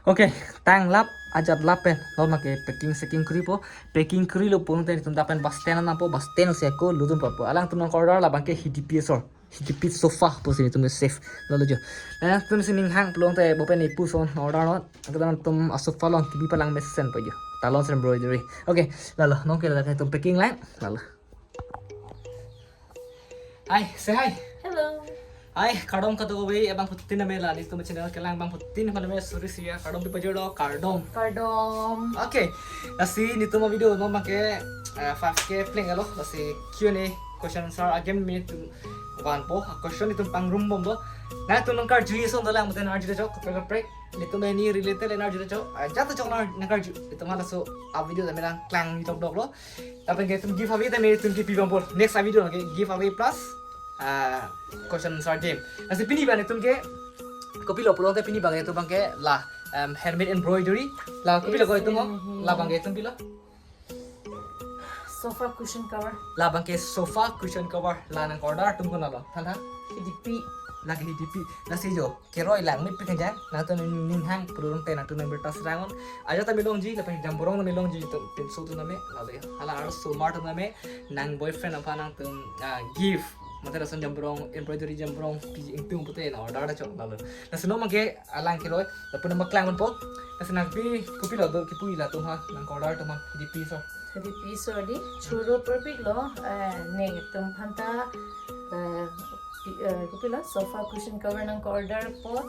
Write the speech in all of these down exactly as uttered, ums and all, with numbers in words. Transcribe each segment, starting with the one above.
Okay, tang lap ajat lap pen non abangke packing seking koripo, packing korilo pulote netum dak pen bus stand anampo, bus stand si ako lutdun papo. Alangtum nang order labangke H D P asor, H D P sofa pusi netum ke safe. Lalo jo. Nangtum si ning hang pulote bo pen ipuson order non. Angke nangtum asofa along kibi palang mesen po jo. Talons embroidery. Okay, lalo non ke lalo netum packing lang. Lalo. Hi, say hi. Hello. Hi, kardom kadokave abangphutin name, la netum channel kelang abangphutin name, sorry sih ya, kardom pipajor lo, kardom. Kardom. Okay, lasi netum avideo non abangke, eh, five K plenglo, lasi Q and A, question answer again netum vanpo, a question netum pangrumbom do. Nangtum nangkarju ason dolang, mate nangkarju chok, kaprek kaprek. Netum ini related nangkarju chok, eh, jat chok nang, nangkarju. Netum halaso avideo tame nangklang dokdoklo. Lapen ke netum giveaway tame netum kipi abangpo. Next avideo ke giveaway plus, ah, question answer game. Lasi pini abang netum ke kopilo pulote pini abang netum abangke la, em, handmade embroidery. La kopilo ko netum ho? Yes, eh, labangke netum pilo? Sofa cushion cover. Labangke sofa cushion cover. La nang order atum konatlo? Than than. H D P. Lake H D P. Lasi jo. Keroi langmepik kejang, nangtum ning hang pulote nangtum nang birta serangon. Ajat tame longji, lapen jamborong tame longji, to, pinso atum name, lalo ya. Hala arloso mar atum name, nang boyfriend aphan nangtum, ah, gift. Mate lason jamborong, embroidery jamborong, pi ingtung pute nang order chok lalo. Lasi non abangke alang keroi, lapu nang paklang ponpo. Lasi nangpi kopilo do kipu ila atum ha, nang order atum ha, H D P asor. H D P asor di, choro perpik lo, eh, netum aphanta, eh, pi-, eh, kopilo, sofa cushion cover nang order po,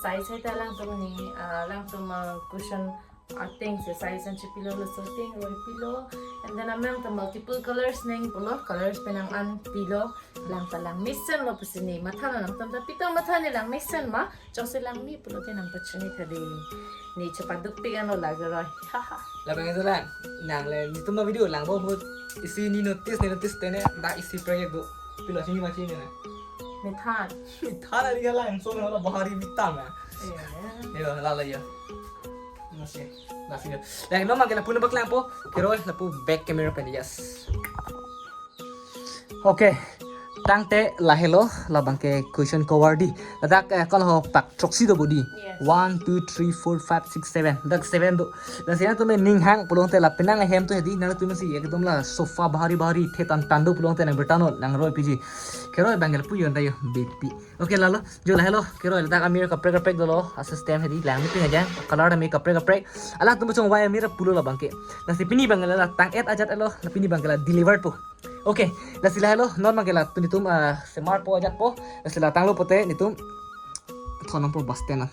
size hai ta alangtum ni, ah, alangtum, ah, cushion ateng si size an chipilo, laso ateng roi pilo, and then amang ta multiple colors nang pulo, colors pen nang an pilo, lang ta langmesen lo pusi ne, matha lo nangtum ta pito matha ne langmesen ma, chokche langme pulote nang pachini tha de, ne chepadukpik anlo lake roi, ha ha. Labang itu lang, nang le, netum avideo langbom ahut, isi ne notice, ne notice tene, dak isi project do. Pilo chini ma chini na. Methan. Methan ari kala, yang so na bahari bitam ya. Iya. Yo, lalo yo. Masih, masih yo. Lagi no makin lapu nang paklangpo. Keroi lapu back camera pen, yes. Okay. Tangte lahelo labangke cushion cover di. Ladak, eh, kol ho pak throksi do bodi. Yes. One, two, three, four, five, six, seven. Dak seven do. Lasi nangtum ning hang pulote la penang ahem atum hedi, nangtum si ekdom la sofa bahari bahari the tan tan do pulote nang birta non, nang roi piji. Keroi abangke lapu yon ta yo, B P. Okay, lalo, jo lahelo, keroi ladak amir kaprek kaprek dolo, a system hedi, langmepik kejang, color tame kaprek kaprek. Alangtum chongvai amir pulo labangke. Lasi pini abangke la tang et ajat lo, la pini abangke la delivered po. Okay, lasi lahelo, non abangke la netum, ah, semar po ajat po, lasi la tanglo pote netum thon nangpo bus stand an.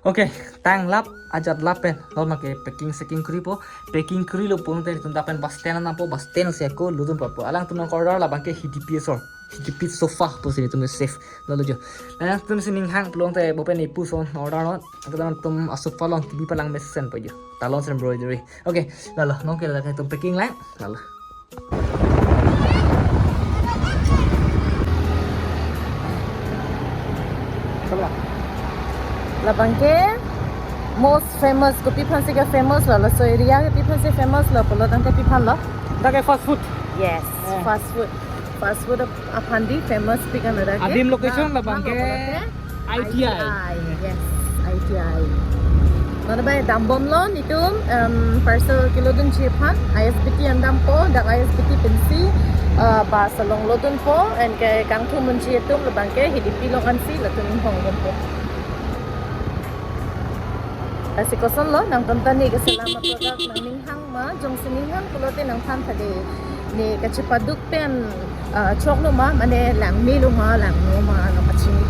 Okay, tang lap ajat lap pen non abangke packing seking koripo, packing korilo pulote netum dak pen bus stand anampo, bus stand si ako lutdun papo. Alangtum nang order labangke H D P asor, H D P sofa pusi netum ke safe. Lalo jo. Nangtum si ning hang pulote bo pen ipuson order non. Angke nangtum asofa along kibi palang mesen po jo. Talons embroidery. Okay, lalo non ke lalo netum packing lang. Lalo. Labangke most famous, kopi aphansi ke famous lo, laso area kopi aphansi famous lo pulo tangte pi aphan lo? Dak ke fast food. Yes, eh, fast food. Fast food ap-, aphan di famous pik an dak ke. Adim location na, labangke na lo pulote? I T I. I T I, yes, I T I. Mane bai dambomlo netum, em, parcel kelodunji aphan, I S B T an dampo, dak I S B T pensi, eh, bus along lodunpo, anke kangthum unji atum labangke H D P along ansi latum inghongbompo. Lasi kosonlo, nangtum ta ne keselam a-product nang ning hang ma, jongsi ning hang pulote nang than tha de. Ne kachepaduk pen, ah, choklo ma, mane langmelo ma, langno ma, nang pachini.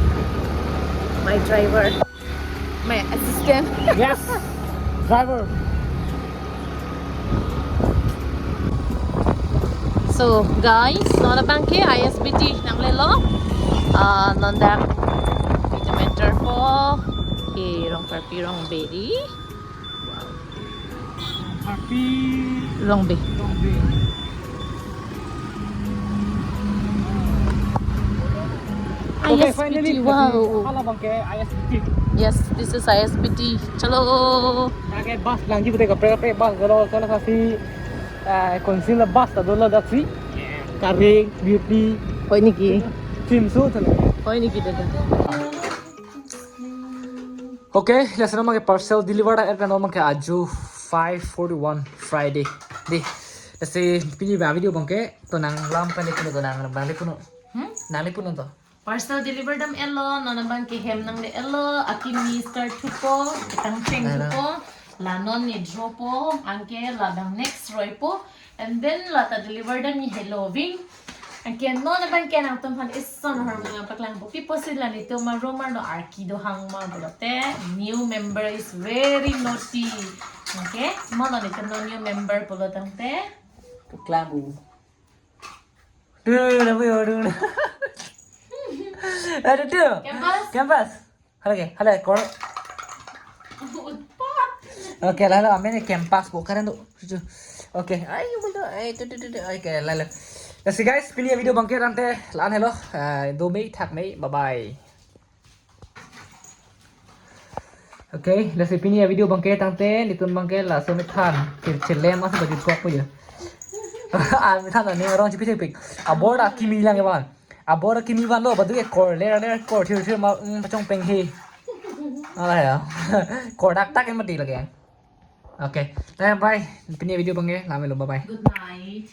My driver. My assistant. Yes. Driver. So, guys, non abangke I S B T nanglelo. Ah, non dak Peter Mentor po. Ke Rongparpi Rongbe di. Happy Rongbe. Rongbe. Okay, finally, I S B T, wow. Hala abangke I S B T. Yes, this is I S B T. Chalo. Dak ke bus langji pute kaprek kaprek bus kalau kalau kasi, eh, council bus ta dolo daksi. Yeah. Karing, beauty. Hoi niki? Swimsuit. Hoi niki dada? Okay, lasi non abangke parcel deliver dak et non abangke aju five forty-one Friday. Dei. Lasi pini ba video abangke to nanglam kali puno, to nang bang puno. Hmm? Nang puno to. Parcel deliver dam et lo, non abangke hem nangle et lo, akimi start thupo, ketang cheng Hello. thupo, la non ne dropo, anke labang next roipo, and then la ta deliver dam ni helo ving. Anke non abangke nangtum aphan ison ahormu nangpaklangpo. Pi apotsi la netum aromar no arki do hang ma pulote, new member is very naughty. Okay, ma lo netum non new member pulo tangte. Paklangpo. Duh, duh, duh, duh. Aduh, duh. Campus? Campus. Halo ke, halo kor. Utpat. Okay, lalo amen campus bukan tuh. Okay, ayo betul. Ayo tuh tuh tuh. Okay, lalo. Lasi guys, pini video abangke tangte la-an helo. Ah, do mei thak mei. Bye bye. Okay, lasi pini video abangke tangte netum abangke laso methan. Chir chilem asa baju kok po ya. Ah, methan ani orang chipi chipi. Abor akimi lang ya bang. Abor akimi vanlo, badu ke kor, ler ler kor, thir thir ma, mm, pachong peng he. Ala ya. Kor dak dak yang mati lagi ya. Okay, bye bye. Pini video abangke, lame lo, bye bye. Good night.